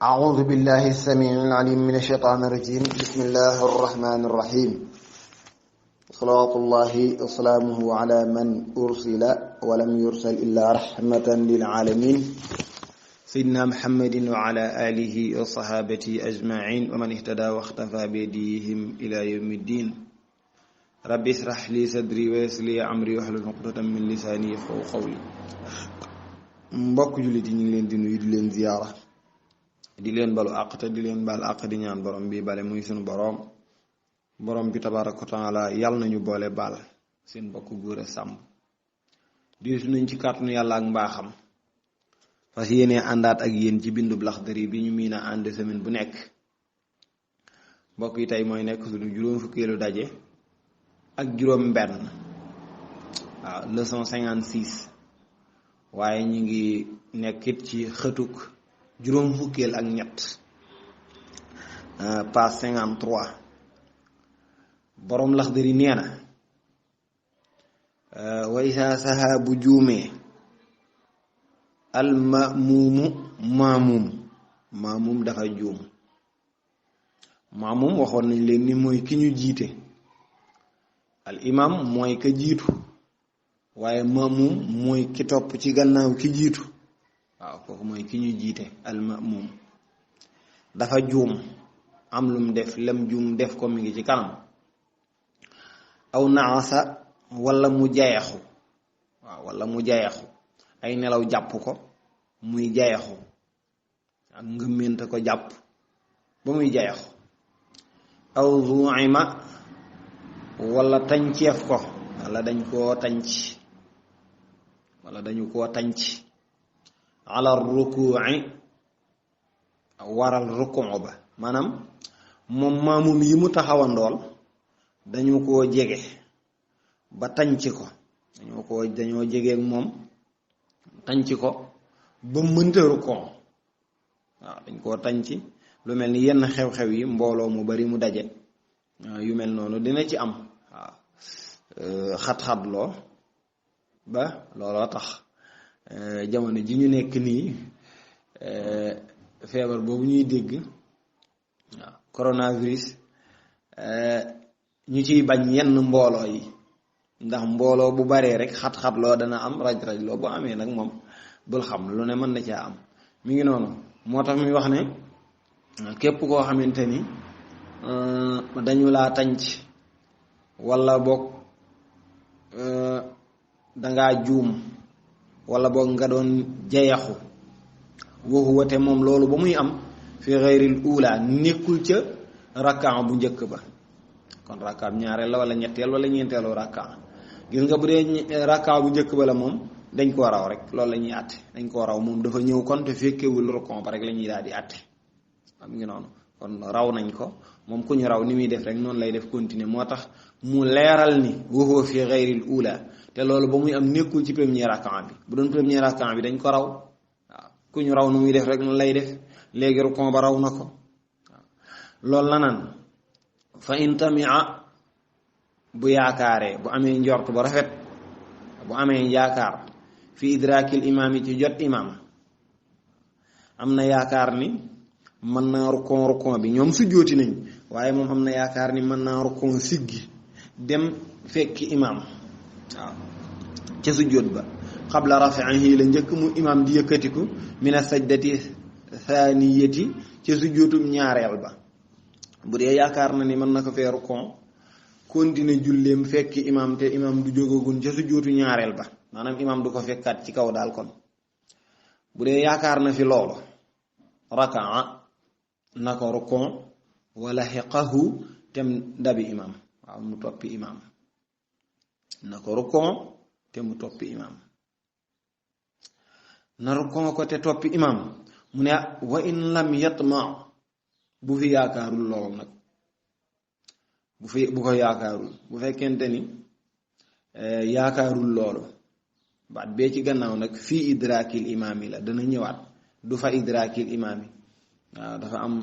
أعوذ بالله السميع العليم من الشيطان الرجيم بسم الله الرحمن الرحيم صلوات الله وسلامه على من أرسل ولم يرسل إلا رحمة للعالمين سيدنا محمد وعلى آله وصحابته أجمعين ومن اهتدى واختفى بهديهم إلى يوم الدين رب اشرح لي صدري ويسر لي أمري واحلل عقدة من لساني يفقهوا قولي mbokk jullit yi ñu ngi leen di nuyu di leen ziyaara di leen balu àq te di leen baal àq di ñaan borom bi bale muy sunu borom bi tabaaraka wa taala yàlla nañu boole baal seen mbokk góor a sàmm di nañ ci kàttanu yàlla ak mbaaxam fas yéene àndaat ak yéen ci bindub Laxdari bi ñu miin a ànd semaine bu nekk mbokk yi tey mooy nekk suñu juróom fukkeelu daje ak juróom benn waaw leçon 56 waaye ñu ngi nekkit ci xëtuk juróom fukkeel ak ñett page 53 boroom Laxdari nee na wa isa saha bu juumee al maamum dafa juum maamum waxoon nañ leen ni mooy ki ñu jiite al imam mooy ka jiitu waaye maamum mooy ki topp ci gannaaw ki jiitu waaw kooku mooy ki ñu jiite al maamum dafa juum am lum def lem juum def ko mi ngi ci kanam aw naasa wala mu jayaxu waaw wala mu jayaxu ay nelaw jàpp ko muy jayaxu ak ngëmmente ko jàpp ba muy jayaxu aw zuima wala tañceef ko wala dañ koo tañc wala dañu koo tañc ala ruku'i waral rukuu ba maanaam moom maamum yi mu taxawandool dañu koo jege ba tañc ko dañoo jege ak moom tañc ko ba mënta rukuu waaw dañ koo tañc lu mel ni yenn xew-xew yi mbooloo mu bari mu daje yu mel noonu dina ci am waaw xat-xat loo ba looloo tax jamono ji ñu nekk nii feebar boobu ñuy dégg waaw coronavirus ñu ciy bañ yenn mbooloo yi ndax mbooloo bu baree rek xat-xat loo dana am raj-raj loo bu amee nag moom bul xam lu ne mën na caa am mi ngi noonu moo tax muy wax ne képp koo xamante ni dañu laa tànc wala boog dangaa juum wala boog nga doon jayaxu waxu wate moom loolu ba muy am fi xayril ula nekkul ca rakkaan bu njëkk ba kon rakkaan ñaareel la wala ñetteel wala ñeenteelu rakkaan gis nga bu dee rakkaan bu njëkk ba la moom dañ koo raw rek loolu la ñuy àtte dañ koo raw moom dafa ñëw kon te fekkewul rukon ba rek la ñuy daal di àtte am ngi noonu kon raw nañ ko moom ku ñu raw ni muy def rek noonu lay def continuer moo tax mu leeral ni waxoo fi xayril ula te loolu ba muy am nekkul ci premier rakkaan bi bu doon premier rakkaan bi dañ ko raw waaw ku ñu raw nu muy def rek noonu lay def léegi rukon ba raw na ko waaw loolu la naan fa in tamia bu yaakaaree bu amee njort bu rafet bu amee yaakaar fi idrakil imaam yi ci jot imaam am na yaakaar ni mën naa rukon bi ñoom sujjóoti nañ waaye moom am na yaakaar ni mën naa rukon siggi dem fekki imaam waaw ca sujjóot ba xabla rafi'ihi la njëkk mu imaam di yëkkatiku mina sajdati thaniyati ca sujjóotum ñaareel ba bu dee yaakaar na ni mën na ko fee rukon continuer julleem fekki imaam te imaam du jógagun ca sujjóotu ñaareel ba maanaam imaam du ko fekkaat ci kaw daal kon bu dee yaakaar na fi loolu rakaa na ko rukon wala xiqahu tem dabi imaam waaw mu toppi imaam na ko rukon te mu toppi imaam na rukon ko te toppi imaam mu ne wa in lam yatma bu fi yaakaarul loolu nag bu ko yaakaarul bu fekkente ni yaakaarul loolu baat bee ci gannaaw nag fii idrakil imaam yi la dana ñëwaat du fa idrakil imaam yi waaw dafa am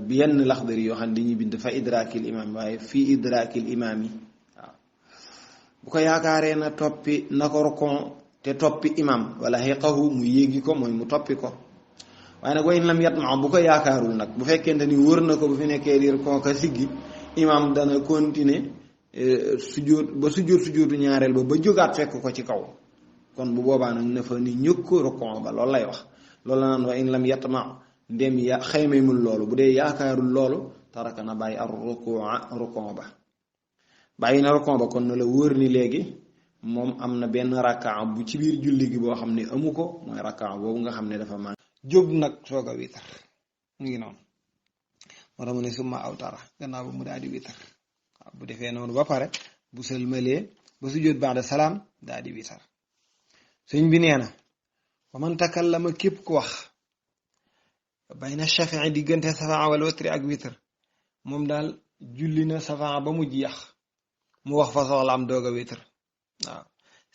yenn Laxdari yoo xam ne dañuy bind fa idrakil imaam yi waaye fii idrakil imaam yi waaw bu ko yaakaaree na ko rukon te toppi imaam wala xeqahu mu yéegi ko mooy mu toppi ko waaye nag wa in lam yatma bu ko yaakaarul nag bu fekkente ni wër na ko bu fi nekkee di rukon ka siggi imaam dana continuer sujjóotu ñaareel ba jógaat fekk ko ci kaw kon bu boobaa nag na fa ni ñukk rukon ba loolu lay wax loolu la naan wa in lam yatma ndem xaymemul loolu bu dee yaakaarul loolu taraka na bàyyi ar rukon ba bàyyi na rukon ba kon na la wóor ni léegi moom am na benn rakka bu ci biir julli gi boo xam ne amu ko mooy rakka boobu nga xam ne dafa man jóg nag soog a witar mu ngi noonu moo tax mu ne summa awtara gannaaw ba mu daal di witar waaw bu defee noonu ba pare bu sëlmalee ba sujjóot ba'da salaam daal di witar sëñ bi nee na wa man takallama képp ku wax bayna shafii diggante safaa wal watri ak witar moom daal julli na safaa ba mu jeex mu wax fa soxlaam doog a witar waaw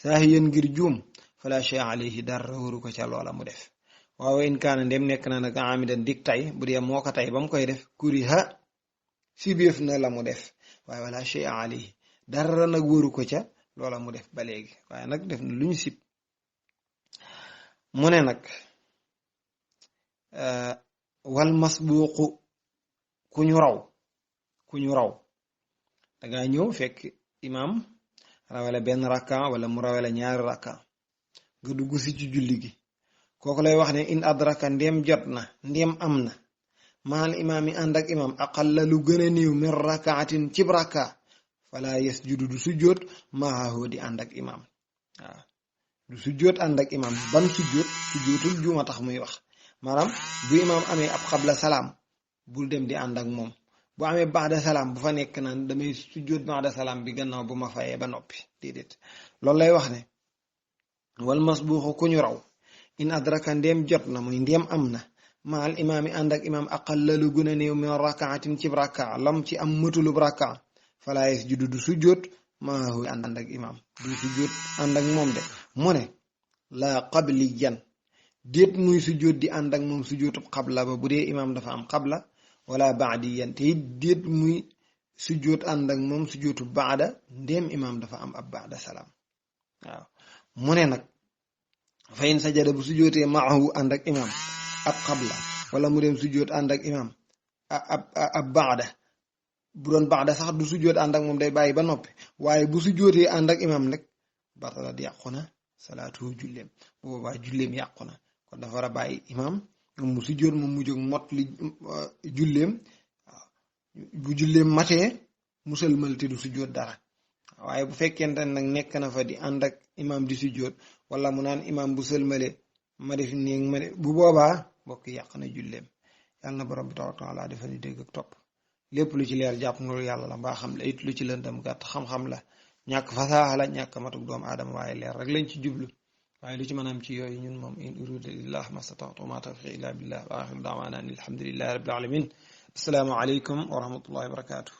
saahiyan ngir juum fala shay alayhi dara waru ko ca loola mu def waaw in kaana ndem nekk na nag amidan dik tay bu dee moo ko tay ba mu koy def kuriha si béef na la mu def waaye wala shay alayhi dara nag waru ko ca loola mu def ba léegi waaye nag def na lu ñu sib mu ne nag wal masbuuqu ku ñu raw dangaa ñëw fekk imaam rawale benn rakka wala mu rawale ñaari rakka nga dugg si ci julli gi kooku lay wax ne in adraka ndem jot na ndem am na maal imaam yi ànd ak imaam aqalla lu gën a néew min rakaatin cib rakka fala yasjudu du sujjóot maahu di ànd ak imaam waaw du sujjóot ànd ak imaam ban sujjóotul juuma tax muy wax maanaam bu imaam amee ab xabla salaam bul dem di ànd ak moom bu amee baada salaam bu fa nekk naan damay sujjóot baada salaam bi gannaaw bu ma fayee ba noppi déedéet loolu lay wax ne wal masbuuxu ku ñu raw in adraka ndéem jot na muy ndéem am na maal imaam yi ànd ak imaam aqalla lu gën a néew min rakaatin ci rakka lam ci am mëtulub rakka fala yasjudu du sujjóot maahu ànd ak imaam du sujjóot ànd ak moom de mu ne la qabliyan déet muy sujjóot di ànd ak moom sujjóotub xabla ba bu dee imaam dafa am xabla wala baadiyan te it déet muy sujjóot ànd ak moom sujjóotu baada ndéem imaam dafa am ab baada salaam waaw mu ne nag fa in sajada bu sujjóotee maahu ànd ak imaam ab xabla wala mu dem sujjóot ànd ak imaam ab baada bu doon baada sax du sujjóot ànd ak moom day bàyyi ba noppi waaye bu sujjóotee ànd ak imaam nag batalat yàqu na salaatu julleem bu boobaa julleem yàqu na kon dafa war a bàyyi imaam moom mu sujjóot moom mu jóg mot li julleem waaw bu julleem matee mu sëlmal te du sujjóot dara waaye bu fekkente nag nekk na fa di ànd ak imaam di sujjóot wala mu naan imaam bu sëlmale ma def nii ma def bu boobaa bokk yàq na julleem yàlla na borom bi tabaaraka wa taala dafa ni dégg ak topp lépp lu ci leer jàpp na lu yàlla la mbaa xam la it lu ci lëndam gàtt xam-xam la ñàkk fasaaxa la ñàkk matuk doomu aadama waaye leer rek lañ ci jublu waaye lu ci mën a am ci yooyu ñun moom in uridu illah mastata'tu ma tawfiqi illa billah wa axiru da'wana alhamdulillahi rabbil alamin assalaamu aleykum wa rahmatullahi wa barakatuh